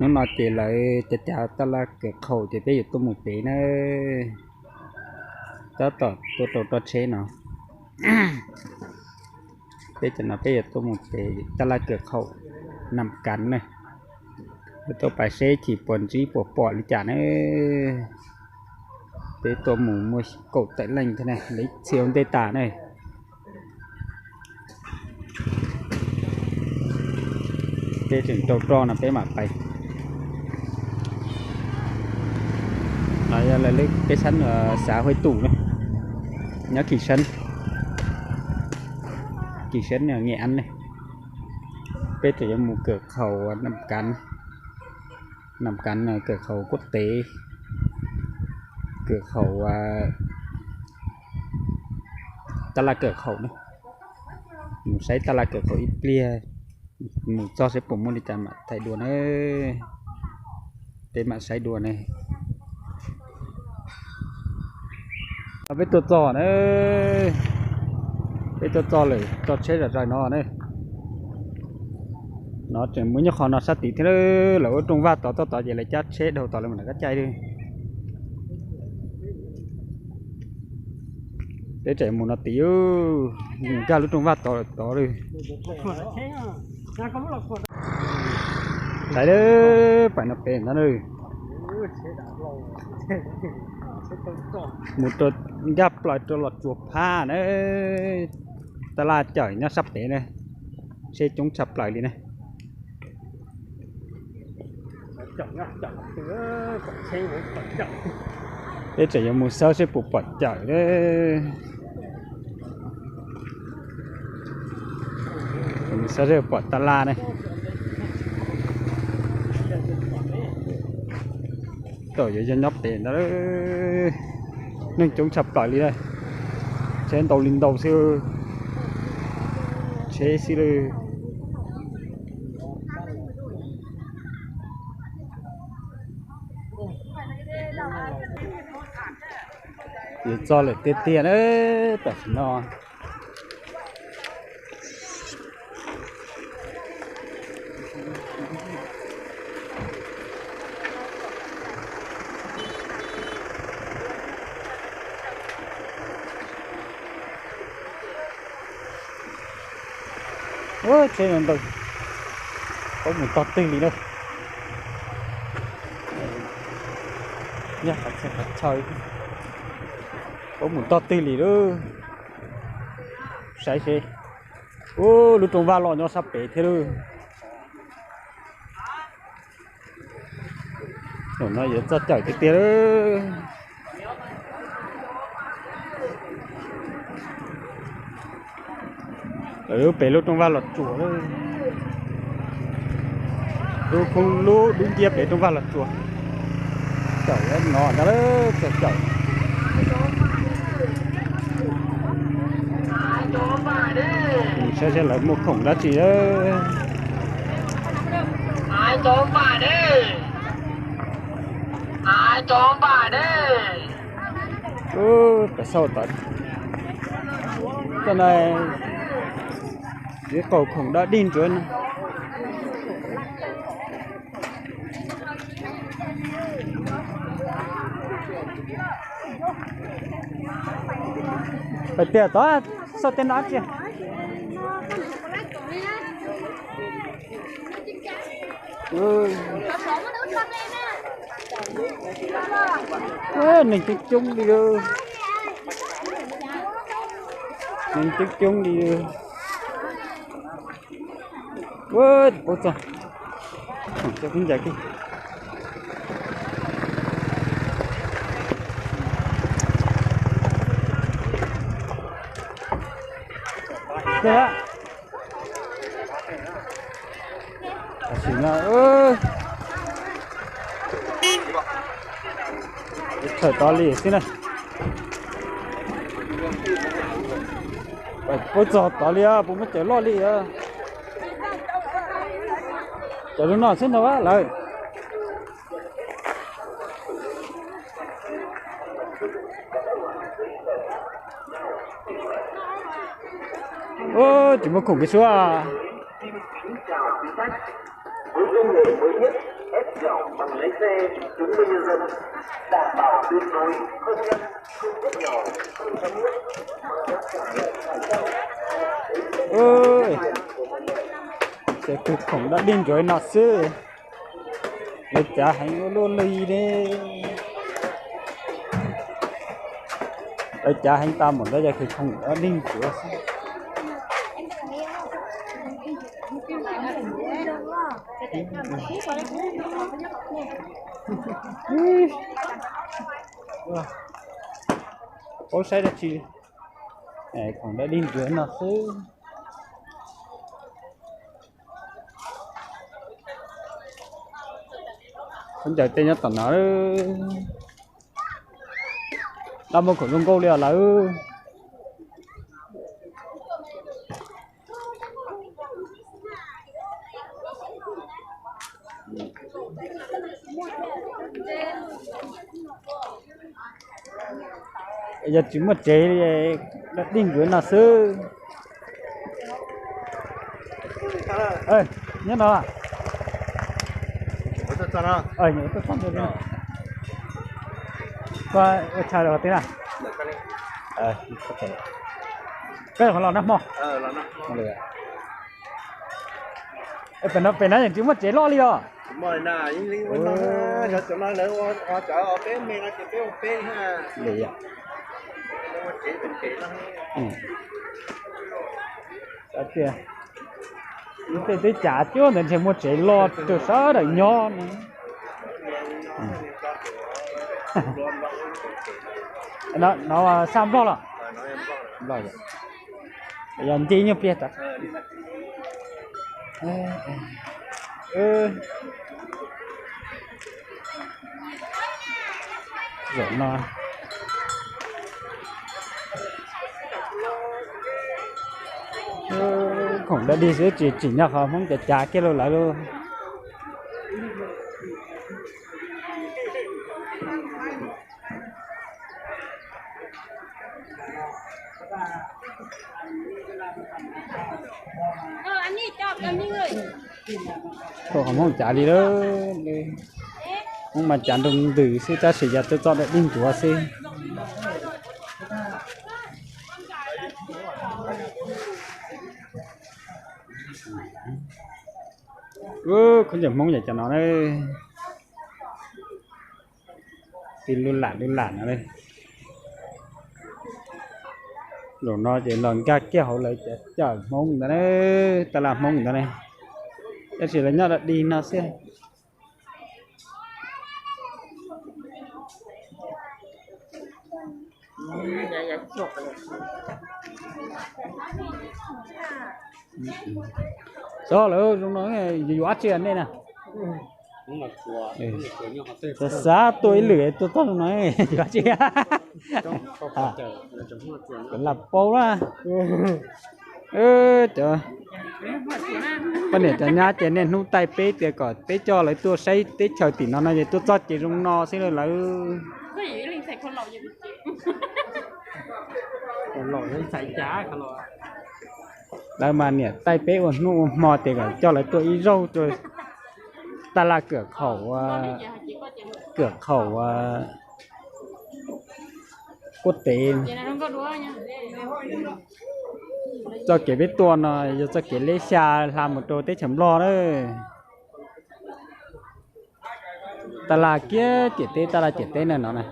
Hnub no ces lawv cav cav tab laj kawm qhaum ces peb yuav tuaj mus pem na. Tab tom tuaj rau tsob tsheb no. Peb cov no peb yuav tuaj mus pem tab laj kawm qhaum Nam Kav na. Peb tuaj pais seb chim puas ntsib puas pom li cas na. Peb tuaj mus muaj kaum tawm leej thiab na, lawv txhia ua ntej tas na. Peb tseem rau roj no peb mam pais. No yog lawv peb sab xav Huab Tus na, nyob Kis Sab, Kis Sab Nyias An ne. Peb tseem yuav mus kawm qhaum Nam Kav, Nam Kav kawm qhaum kuab tev, kawm qhaum tab laj kawm qhaum na. Mus saib tab laj kawm qhaum ib pliag, mus txog saib puas muaj li cas mam thaij dua na. Peb mam saib dua ne. Peb tuaj txog na, peb tuaj txog lawm, tso tsheb zom zaws no ne. No tseem muaj nyob qhov no sab tid thiab, lawv ua rooj vag tod tod tod ces lawv cab tsheb dhau tod lawm mam rov qab caij li. Peb tseem mus no tid, nkag lub rooj vag tod lawm tod li. Lawv pais no pem ntag na. Mus rau nkag plaws rau Los Tsuas phab na. Tab laj cawm nyob sab pem na, tsheb coob tshaj plaws li na. Peb tseem yuav mus xawb seb puas pom cawm. Mus xawb seb pom tab laj ne. Tam yuav yog nyob pem ntawd, neeg coob tshaj plaws li na. Tsheb ntau li ntau xwb, tsheb xwb lawm. Yuav txog lawm tiag tiag na, tam sim no. Tsheb no ntau, paub mus tog twg li na. Yog qhov txhia qhov chaw, paub mus tog twg li lawm. Saib seb. Ub, lub rooj vag los nyob sab pem thiab lawm. Zaum no yuav txog cawm tiag tiag lawm. Lawv lub pem lub rooj vag Los Tsuas lawm. Lub khoob lub dub nciab pem rooj vag Los Tsuas. Cawm no ntag lawm, txog cawm. Saib saib lawv muaj khoom dab tsi. Ub, pem saum tod, cov no ib qau khoom dawb dig ntsuav no. Pais tiag tod, saum tej no tsi. Neeg coob coob li, neeg coob coob li. Ua, puab txog, cov kub ncaim kiag. Tam sim no tshawm tod li xwb na. Puab txog tod li, puas muaj cawm loj li. Cawm lub no xwb ntag lawm. Tsis muaj khoom kiag suab. Nhất, ép chọn bằng lái xe, chứng minh nhân dân, đảm bảo tuyệt đối không nhắc, không nhắc nhở, không cho biết. Ces kws khoom dab dij ntsuav no xwb. Lawv cav heev ua luaj li ne. Lawv cav heev tas npaum ntawd ces kws khoom dab dij ntsuav xwb. Paub saib dab tsi, khoom dab dij ntsuav no xwb. Khaub ncaws tej nyob tom no, dab muag khoom zoo nkauj li os lawv. Yog tsis muaj tsev, dab dij ntsuav no xwb. Nyob no. Koj ua tshaj los teb na. Koj qhov los nag hmo. Pem no yeej tsis muaj tsev loj li os. Tias tej teb chaws cuab ntawd ntshe muaj tsev loj rau sawv daws nyob no. No xa Nplog los? Nplog, yog nce nyuag pliag tas. Zaum no khoom dab dij xwb tsis tsim nyog qhov Hmoob cav cav kiag rau lawv lauj. Thaum qhov Hmoob cav li lawm, Hmoob mas cav nroo ntws xwb tab sis yog tuaj txog dab dij ntsuav xwb. Khaub ncaws Hmoob yog cov no na. Tis lub lam lub lam no. Zaum no ces los nkag kiag hauv lawv cov cawm Hmoob ntawd na, taj laj Hmoob ntawd na. Tab sis lawv nyob dab dij no xwb. Xyov lawv zoo no yuav dab tsi nej na. Xav xav tuaj ib lwm tuaj txog zoo no yuav dab tsi. Cov lam paub na. Cov poj niam cov nyab ces niaj hnub taij peb tias kom peb coj lawv tuaj saib teb chaws tim no no ces tuaj txog ces zoo no xwb lawm. Lawv mas niam taij peb ua hnub ua hmo tias kom coj lawv tuaj ib zaug rau taj laj kawm khaum, kawm khaum kuab tev. Txoj kev peb tuaj no yog txoj kev leb xya hla mus rau teb chaws Nplog na. Taj laj kiag ciam teb, taj laj ciam teb na no na.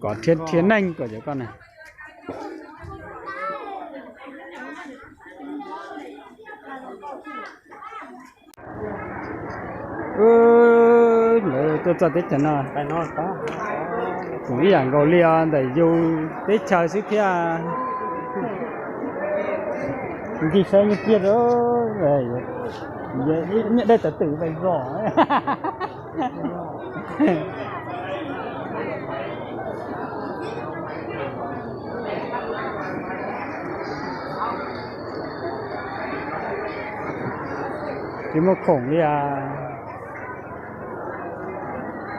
Kom rhiab rhiab neeg kom cov koj na. Lawv tuaj txog teb chaws no, kuj ib yam nkaus li os, ntawm yus teb chaws xwb thiab. Ncig saib nyob kiag rau, nyob dej tawv twm pes zos. Tsis muaj khoom li as.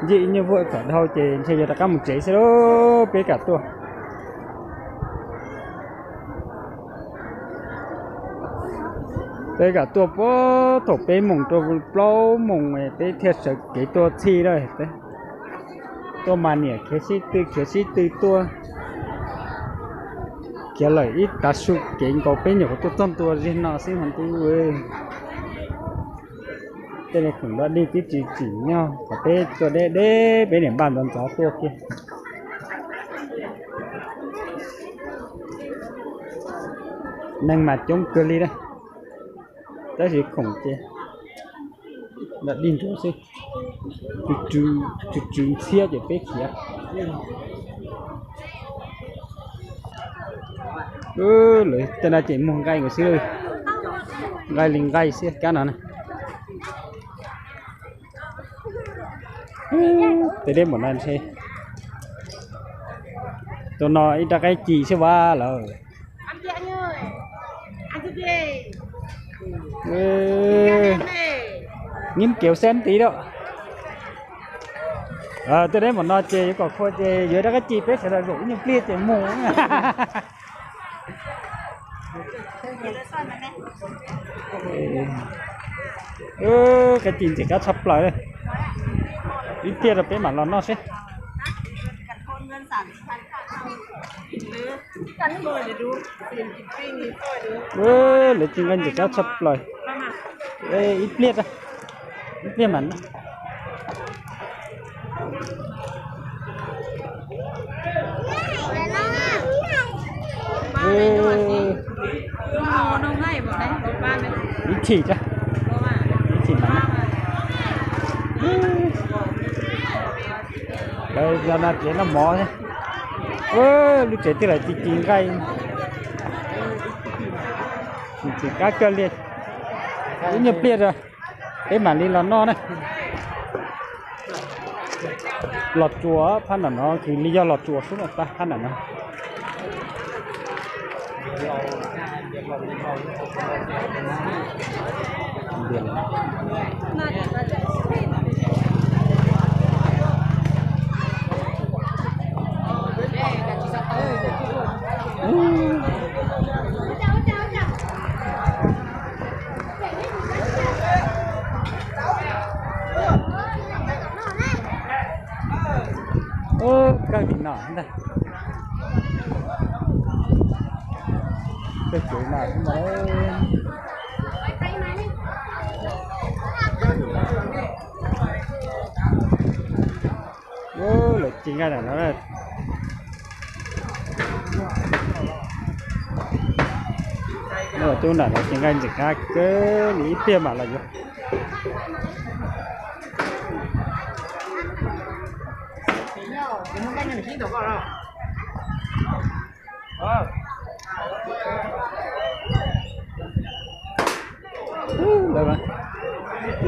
Ncig ib nyuag vuag kom dhau ces ntshe yuav rov qab mus tsev xwb lauj, peb kam tuaj. Peb kam tuaj puag thaum peb moos rau plaub moos peb thiaj sawv kev tuaj txhij lawm. Tuaj mas niam khiav sib tw khiav sib tw tuaj, khiav lawm ib tav su kev nkaus peb nyuam qhuav tuaj txog ntua zig no xwb mas ntuj. Tej no khoom dog dig twb tsis tsim nyog thaum peb tuaj deb deb peb niam npaj ntxov ntxov tuaj kiag. Neeg mas coob kawg li na, tab sis khoom ces dog dig nrov xwb, tsw tsw ntxhiab ces peb khiav. Lawv tej no ces muag nqaij nkaus xwb, nqaij li nqaij xwb kab no na. Tej deb npaum no ntshe tus no ib rab qaib ci xwb vas lawm. Nib kev xeb ntiv lawm. Tej deb npaum no ces yuav kom khua ces yuav rab qaib ci peb sawv daws zaum ib nyuag pliag ces mus. Qaib ci ntxim qab tshaj plaws, ib pliag rau peb mam los noj seb. Lawv ci nqaij ntxim qab tshaj plaws, ib pliag, ib pliag mam noj. Ib chim, ib chim mam noj. Lawv no tsev noj mov thiab. Lub tsev twg lawm ci ci nqaij, ntxim qab kawg li. Ib nyuag pliag rau peb mam li los noj na. Los tsuas phab nram no, kwv li yog los tsuas xwb no, phab nram no. Kawg li no ntag. Kawg li no xwb mas. Lawv ci nqaij ntawm no. Tub nram no ci nqaij ntxim qab kawg li, ib pliag mam los yuav.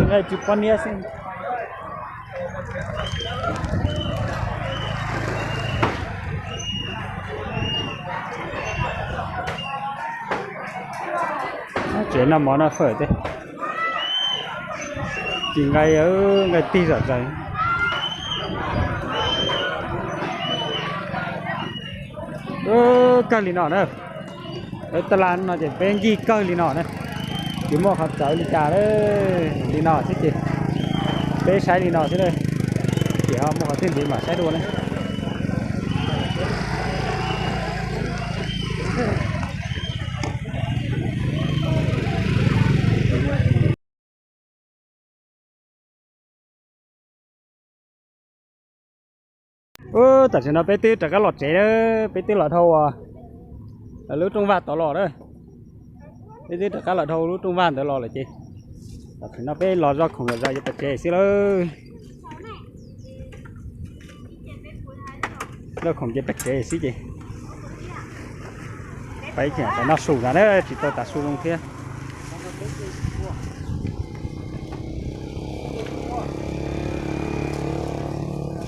Nqaij tsis poj niab xwb. Tsev noj mov noj fawm thiab. Ci nqaij, nqaij tig zom zaws. Kawg li no na. Lawv taj laj no ces peb ncig kawg li no na. Tsis muaj qhov txawv li cas, li no xwb ces peb saib li no xwb na. Ces ho muaj qhov twg ntxiv mam saib dua na. Tam sim no peb twb rov qab los tsev, peb twb los dhau lub rooj vag tod los na. Peb twb rov qab los dhau lub rooj vag ntawd los lawm ces tam sim no peb los zoj khoom zom zaws yuav pais tsev xwb lawm. Zoj khoom ces pais tsev xwb ces pais, pais noj su ntag na, tsis tau tav su zoo thiab.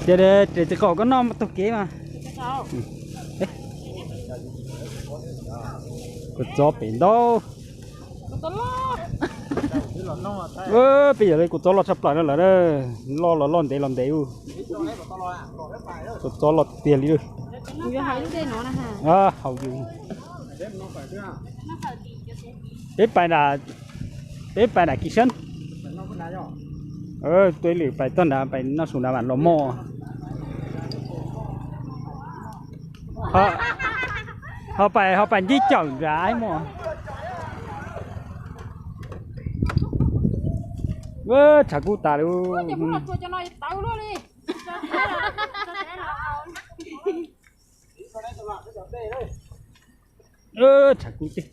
Ces txiv qaum koj noj taug kev mas. Kuv txov pem ntau. Peb yam li kuv txov loj tshaj plaws no lawm, loj los loj ntev los ntev. Kuv txov loj tiag li. Haus yus. Peb pais nram Peb pais nram Kis Sab. Tuaj ib lwm pais toj nrad, pais noj su nrad mas los mog. Ho pais, ho pais ncej cawm nrad mog. Tshav kub tas li. Tshav kub tiag.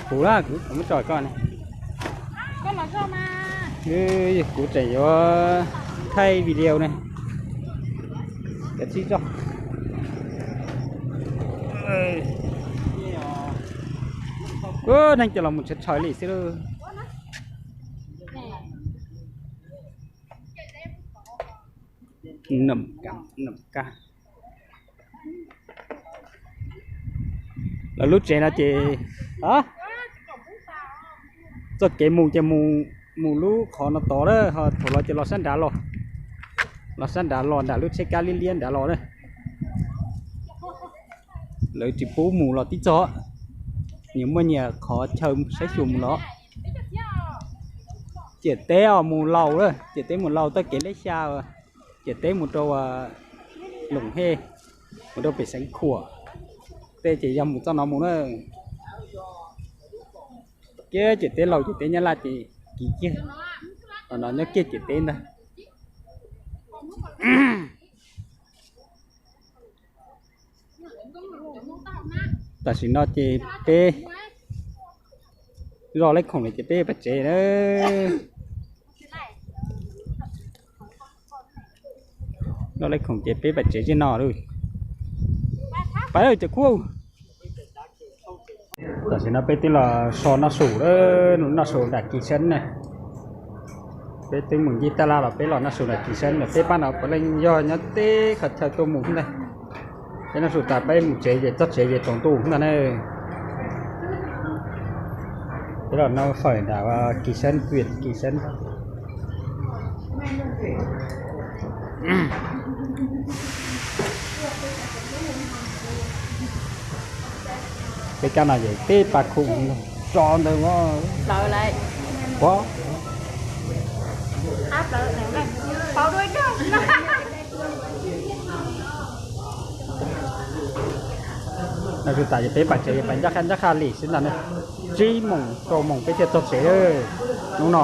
Kuv, kuv muab tso koj ne. Kuv tseem yuav thaij video ne. Cov tsib txoj. Neeg cov los mus tshaw tshaw li xwb lauj. Nram Ka, lawv lub tsev no ces txoj kev mus ces mus, mus lub qhov no tod lawm, ho thaum los ces los sab nrad los, los sab nrad los nram lub tsheb kab liab liab nrad los na. Lawv tsis pub mus los tib txog, nyias muaj nyias qhov chaw saib xyuas mus los. Ciam teb os mus Laus lawm, ciam teb mus Laus txoj kev leb xya, ciam teb mus rau Loos Hej, mus rau pem Xeev Khuam. Tej ces yog mus txoj no mus na. Kiag ciam teb Laus ciam teb Nyab Laj ces kiv kiag, no nyob kiag ciam teb ntag. Tam sim no ces peb zoj leb khoom lawm ces peb pais tsev na. Zoj leb khoom ces peb pais tsev tib no lauj. Pais lawm cov kuj. Tam sim no peb twb los so noj su, noj su nram Kis Sab na. Peb twb mus ncig taj laj los peb los noj su nram Kis Sab lawm, peb pab no puav leej yog nyob teb qhov chaw tuaj mus ntag. Peb noj su tas peb mus tsev ces txog tsev ces tsaus ntuj ntag na. Peb los noj fawm nram Kis Sab, Kis Sab. Peb kab no ces peb pas khu tso ntawd. Noj su tas ces peb pais tsev, pais ncaj qha ncaj qha li xwb ntag ne. Tsib moos rau moos peb thiaj txog tsev hnub no.